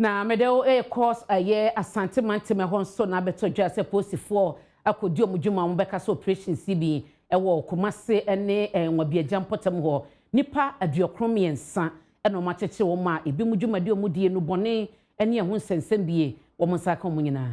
Na mede wo ɛkɔ ɛyɛ Asante mantam. Ɛhɔ nso na abɛtɔ dwa sɛ polisifoɔ akɔdi ɔmo dwuma a wɔbɛka sɛ Operation CB ɛwɔ Kumase ne Nwabiagya mpɔtam hɔ. Nipa 93 ɛna wɔn akyekyere wɔn a ebi mu dwumadi a wɔn die no bɔne ne ɛho nsɛnsɛm bie wɔn nsa aka wɔn nyinaa.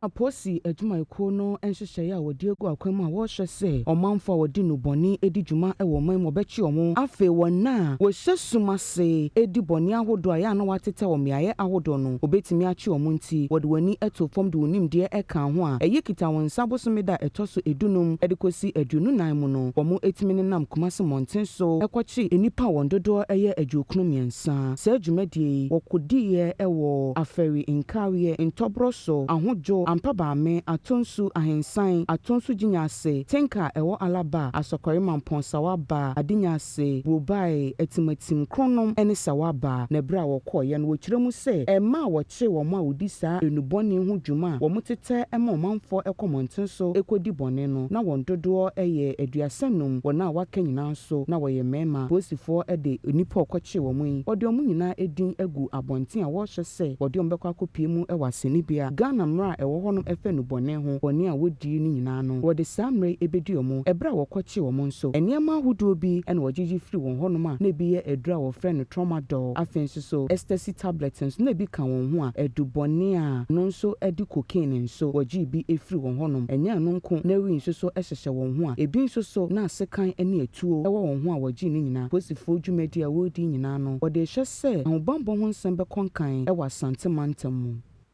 Apolisi adwumayɛkuo no nhyehyɛeɛ a wɔde agu akwan mu a wɔrehwɛ sɛ ɔmanfo a wɔde nnubɔne di dwuma wɔ ɔman mu wɔbɛkye wɔn. Afei wɔn a wɔhyɛ sum ase di bɔne ahodoɔ a ɛyɛ a na wɔatetɛ wɔ mmeaeɛ ahodoɔ no, wɔbɛtumi akye wɔn. Nti wɔde wɔn ani to fam de wɔn nimdeɛ ka ho a ɛyɛ kita wɔn nsa bosome da ɛtɔ so 15 de kɔsi 24 mu no, wɔn etumi nenam Kumase mmɔnten so ɛkɔkye nnipa a wɔn dodoɔ yɛ 93. Saa dwumadie yi wɔkɔdiiɛ wɔ Afɛri, Nkareɛ, Ntɔborɔ so, Ahodwo, Ampabaame, Atonsu, Ahensan, Atonsu Gyinya ase, Tenka a ɛwɔ Alaba, Asɔkɔre, Mampɔn, Sawaba, Adenya ase, Burobae, Atimatim, Kronom ne Sawaba. Na ɛberɛ a wɔkɔɔeɛ no, wɔkyerɛ mu sɛ ɛma a wɔkyere wɔn a wɔdi saa nnubɔne ho dwuma a wɔn tetɛ ma ɔmanfoɔ kɔ mmɔnten so kɔdi bɔne no, na wɔn dodoɔ yɛ 35. Wɔn a wɔaka nyinaa nso na wɔyɛ mmarima. Polisifoɔ de nnipa a wɔkɔkyee wɔn yi, wɔde wɔn nyinaa din agu abɔnten a wɔrehwɛ sɛ wɔde wɔn bɛkɔ akɔpie mu wɔ asɛnnibea. Ghana mmara a ɛwɔ hɔnom ɛfɛ nnubɔne ho bɔne a wɔdie no nyinaa no, wɔde saa mmerɛ yi ɛbɛdi wɔn. Ɛberɛ a wɔkɔkyee wɔn nso, nneɛma ahodoɔ bi na wɔgyegye firi wɔn hɔnom a na ebi yɛ aduro a wɔfrɛ no tramadol. Afei nso so ecstasy tablet nso na ebi ka wɔn ho a adubɔne a no nso de cocaine nso wɔgyee bi firi wɔn hɔnom. Ɛnyɛ ɛno nko, na wii nso so hyehyɛ wɔn ho a ebi nso so na asekan ne atuo wɔ wɔn ho a wɔgyee ne nyinaa. Polisifoɔ dwumadi a wɔredi nyinaa no, wɔde rehwɛ sɛ ahobammɔ ho nsɛm bɛkɔ nkan wɔ Asante mantam mu.